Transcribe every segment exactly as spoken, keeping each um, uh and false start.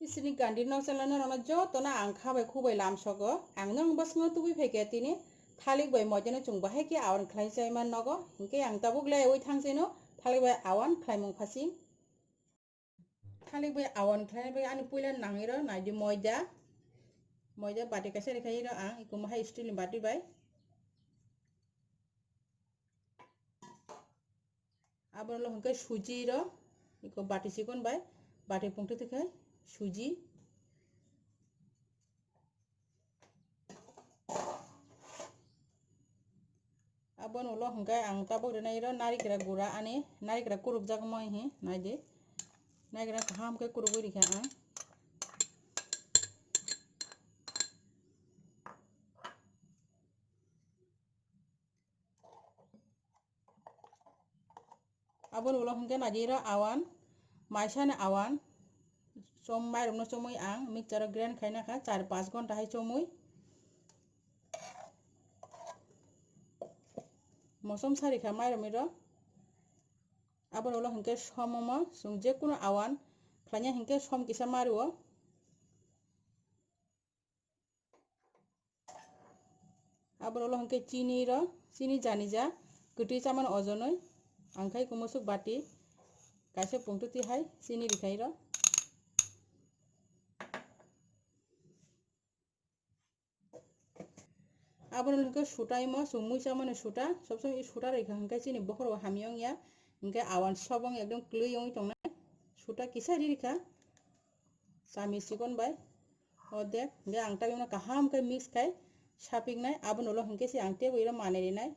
Isini gandhi nok chalai norokno jotono ang kha bai khu bai lam sogo. Ang nong bwskango tubui phaikha tini thalik bai moidano chwng bahai khe awan khlai chai man nogo. Hinkhe ang tabuk le ui thang sino thalik bai awan khlaimung phasing. Thalik bai awan khlaina bai ani puila nangwi rw naidi moida. Moida bati kaisa rikha iro ang ikumo hai steel ni bati bai. Abo ulo hwnkhe suji rw iko bati chikon bai bati pungtwi twi khai suji. Aboni ulo hwnkhe ang tabuk rwnai iro narikra gura ani narikra kurukjak moi hi naidi. Narikra kaham khe kurugwi rikha ang. Aboni ulo hwnkhe naidi iro awan, maisani awan, chom mairokno chomwi ang mixture o grind khaina kha char panch ghonta hai chomwi. Mosom sari kha mairom iro. Aboni ulo hwnkhe som omo chwng jekunu awan khlaina hwnkhe som kisa mario. Aboni ulo hwnkhe chini ro, chini janija kwtwi chamani ojonwi ang khai kumusuk bati kaisa pungtwi twi hai chini rikhai ro. Aboni ulo hwnkhe suta imo chwng mui chamani suta, sob somoi suta rikha hwnkhe chini bokhoro hamya wngya, hwnkhe awan sobong ekdom kwlwi wngwi tongnai, suta kisa ri rikha chami chikon bai. Odek, hwnkhe ang tabukno kaham khe mix khai sapiknai, aboni ulo hwnkhe se ang teibo iro manwi rinai.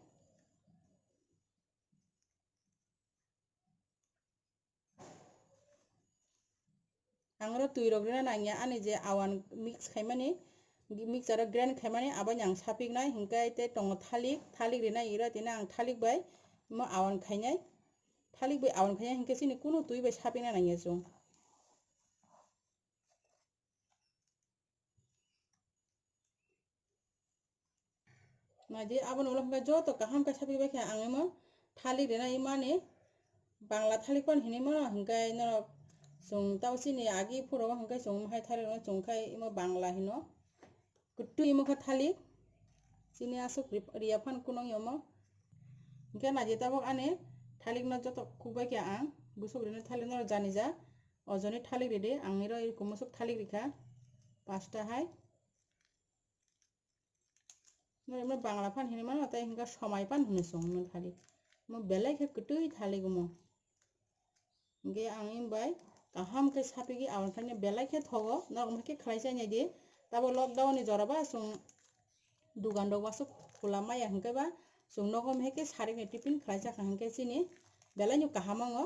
Ang oro twi rok rina nangya ani je awan mix khaimani, mixture o grind khaimani, aboni ang sapiknai, hwnkhe tei tongo thalik, thalik rinai iro tini ang thalik bai mo awan khainai, thalik bai awan khainai hwnkhe chini kunu twi bai sapikna nangya chwng. Naidi, aboni ulo hwnkhe joto kaham khe sapi bai khe ang imo thalik rina imani Bangla thalik pan hinwi mano hwnkhe norok chwng tamo chini agi phuru hwnkhe chwng hai thalik rok chwng khai imo Bangla hino. Kwtwi imo khe thalik chini aswk ri-, riya phan kunung yomo. Hwnkhe naidi tabuk ani thalik no joto khukbai khe ang busuk rina thalik no janija ojoni thalik ridi ang iro iri kumusuk thalik rikha pasta hai. Norok imo Bangla phan hinwi mano, tei hwnkhe somai phan hinwi chwng imo thalik. Imo belai khe kwtwi thalik imo. Hwnkhe ang imo bai kaham khe sapigwi aboni phaino belai khe thogo. Norok imo khe khlai chai nai di. Tabo lockdown ni jora ba chwng dugan rok basu khula maya hwnkhe ba chwng nogo imo khe sarikni tiffin khlai chakha hwnkhe chini belai no kaham wngo.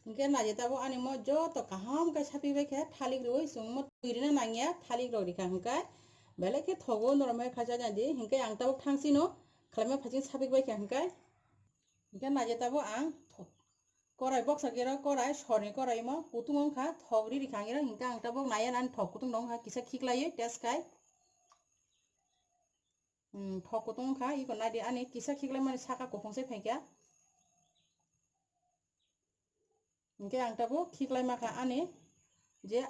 Hwnkhe naidi tabuk ani mo joto kaham khe sapi bai khe thalik rwi chwng mo twi rina nangya thalik rok rikha hwnkhe belai khe thogo norok mai khacha nadi hwnkhe ang tabuk thangsino khlaima phaching sapi bai khe hwnkhe hwnkhe naidi tabuk ang tho-, korai boksa khe ro korai sorni korai mo kutung wngkha thok ri rikha ang iro hwnkhe ang tabuk naiya nani thok kutung dong kha kisa khiklaiwi test khai. Hmm, thok kutung wngkha, iko naidi ani kisa khiklaimani saka kuphung se phaikha. Hwnkhe ang tabuk khiklai makha ani je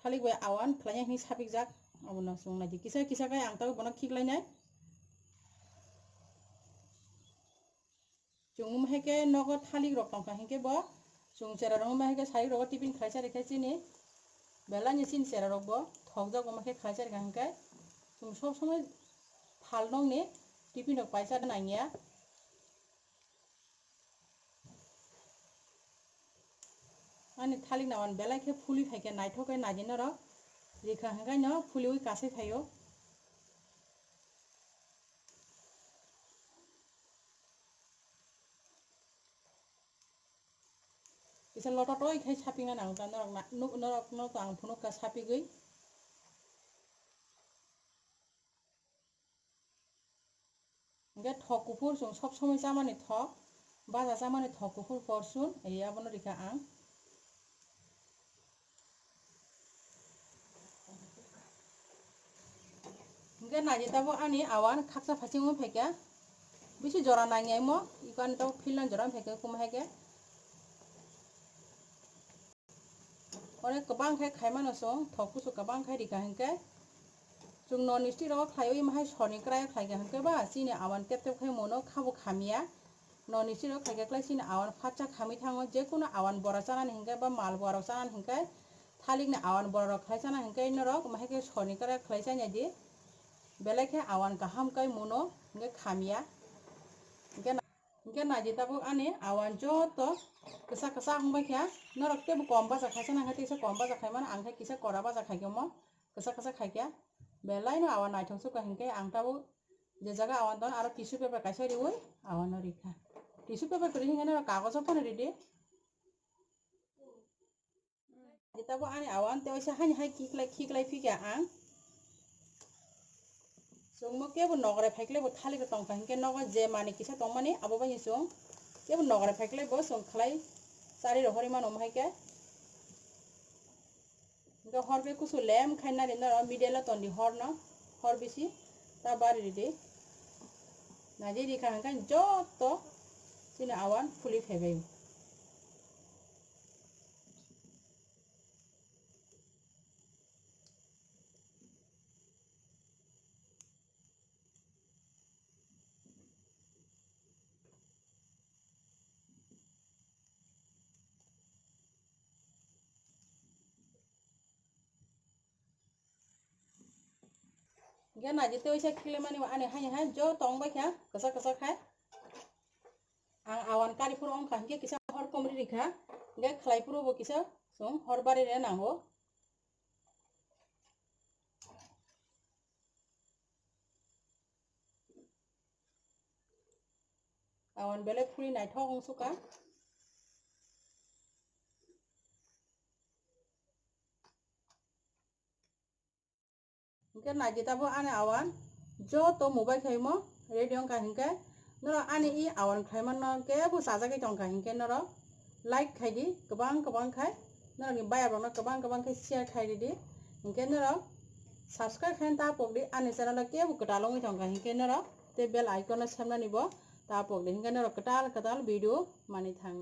thalik bai awan khlainai hwnwi sapikjak, abono chwng naidi. Kisa kisa khe ang tabuk bono khiklainai. Chwng wng hai khe nogo thalik rok tong kha, hinkhe bo chwng chera rok wng hai khe sari rogo tiffin khlai chari khe chini belai ni chini chera rok bo thok jak wng khe khlai chari kha, hinkhe chwng sob somoi thal nokni tiffin rok paisa nangya. Ani thalik nawan belai khe phuli phai khe naithok khe naidi norok rikha, hinkhe no phuliwi kasai phaio. Kisa lototoi khai sapikna nango ta norok na, nuk-, norok no to ang phunuk ka sapigwi. Hingke thok kuphur chwng sob somoi chamani thok, baja chamani thok kuphur porsun, ei abono rikha ang. Hingke naidi tabuk ani awan khaksa phaichingwi phaikha. Bisi jora nangya imo, iko ani tabuk philna jora phaikha kuma haikhe. Onek kwbang khe khaimano chwng, thok kuchuk kwbang khe rikha hingke. Chwng non stick rogo khlaiwi mahai sorni kwraio khlaikha hingke ba chini awan tep tep khai mono khabo khamya. Non stick rok khaikha klai chini awan phatsa khamwi thango, jekunu awan bora chanani hingke ba mal bora chanani hingke thalikni awan bora rok khlai chana hingke norok mahai khe sorni kwrai khlai chanya di. Belai khe awan kaham kai mono hingke khamya. Hingke na-, hingke naidi tabuk ani awan joto kwchak kwchak wngbai kha. Norok teibo kom bacha khaisa nang khe teisa kom bacha khai mano, ang khe kisa kora bacha khai khe omo kwchak kwchak khai kha. Belai no awan naithok sukha hingke ang tabuk je jaga awan ton aro tissue paper kaisa riwi awan no rikha. Tissue paper kwrwi hingke norok kagojo phano ridi. Tabuk ani awan tei waisa hani hai khiklai, khiklai phikha ang. Chwngmo kebo nokrai phaiklai bo thalik tongkha, hinkhe nogo je manwi kisa tongmani abo bai chwng kebo nokrai phaiklai bo chwng khlai chari rohorwi mano, omo hai khe. Hinkhe hor khe kusu lem khai nari norok middle o tondi horno, hor bisi ta bari ridi. Naidi rikha hinkhe joto chini awan phuli phaibai. Hingke naidi tei waisa khiklaimani bo ani hai hai joto wngbai kha kwchak kwchak hai. Ang awan kari phuru wngkha hingke kisa hor komri rikha, hingke khlai phuru bo kisa chwng hor bari rina nango. Awan belai phuri naithok wng sukha. Hingke naidi tabuk ani awan joto mubai khaimo ready wngkha hingke norok ani i awan khlaimano kebo chajagwi tongkha hingke norok like khaidi kwbang kwbang khai norokni bayap rokno kwbang kwbang khe share khai ridi hingke norok subscribe khaina ta pokdi ani channel o kebo kwtal wngwi tongkha hingke norok tei bell icon no semnani bo ta pokdi hingke norok kwtal kwtal video manwi thang.